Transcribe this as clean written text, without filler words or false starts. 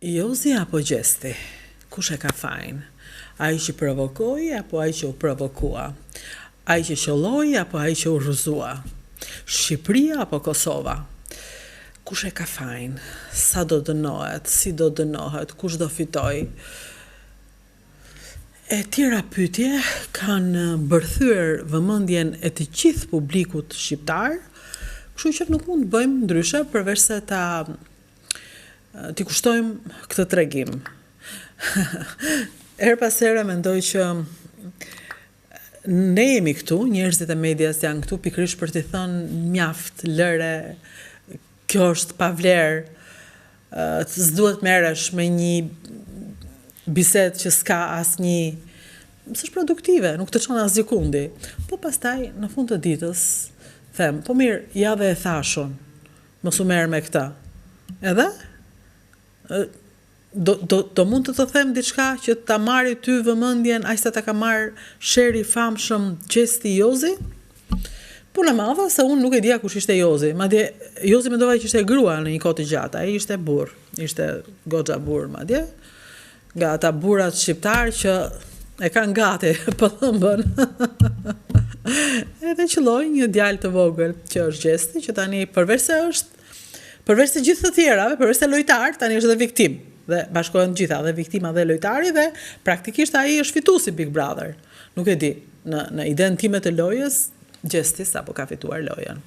Jozi apo Gjesti? Kush e ka fajin? Ai që provokoi apo ai që u provokua? Ai që qëlloi apo ai që u rrëzua? Shqipëria apo Kosova? Kush e ka fajin? Sa do dënohet? Si do dënohet? Kush do fitojë? E tjera pyetje kanë mbërthyer vëmendjen e të gjithë publikut shqiptar, kështu që nuk mund të bëjmë ndryshe përveçse ta t'i kushtojmë këtë tregim. Herë pas here mendoj që ne jemi këtu, njerëzit e medias janë këtu pikërisht për t'i thënë mjaft, lëre, kjo është pa vlerë, s'duhet merresh me një bisedë që s'ka asnjë s'është produktive, nuk të çon asgjëkundi. Po pastaj në fund të ditës them, po mirë, ja dhe e thashë unë. Mos u merr me këtë. Edhe do do do mund të të them diçka që ta marri ty vëmendjen aq sa ta ka marrë sherri i famshëm Gjesti Jozi? Punë e madhe se unë nuk e dija kush ishte Jozi. Madje Jozi mendova që ishte grua në një kohë të gjatë. Ai ishte burrë, ishte goxha burrë madje. Nga ata burrat shqiptarë që e kanë gati pëllëmbën. Edhe qëlloi një djalë të vogël që është Gjesti, që tani përveç se është përveç se gjithë të tjerave, përveç se lojtar, tani është edhe viktimë. Dhe bashkohen të gjitha, dhe viktima dhe lojtari dhe praktikisht ai është fituesi Big Brother. Nuk e di, në në idenë time të lojës, Gjesti sapo ka fituar lojën.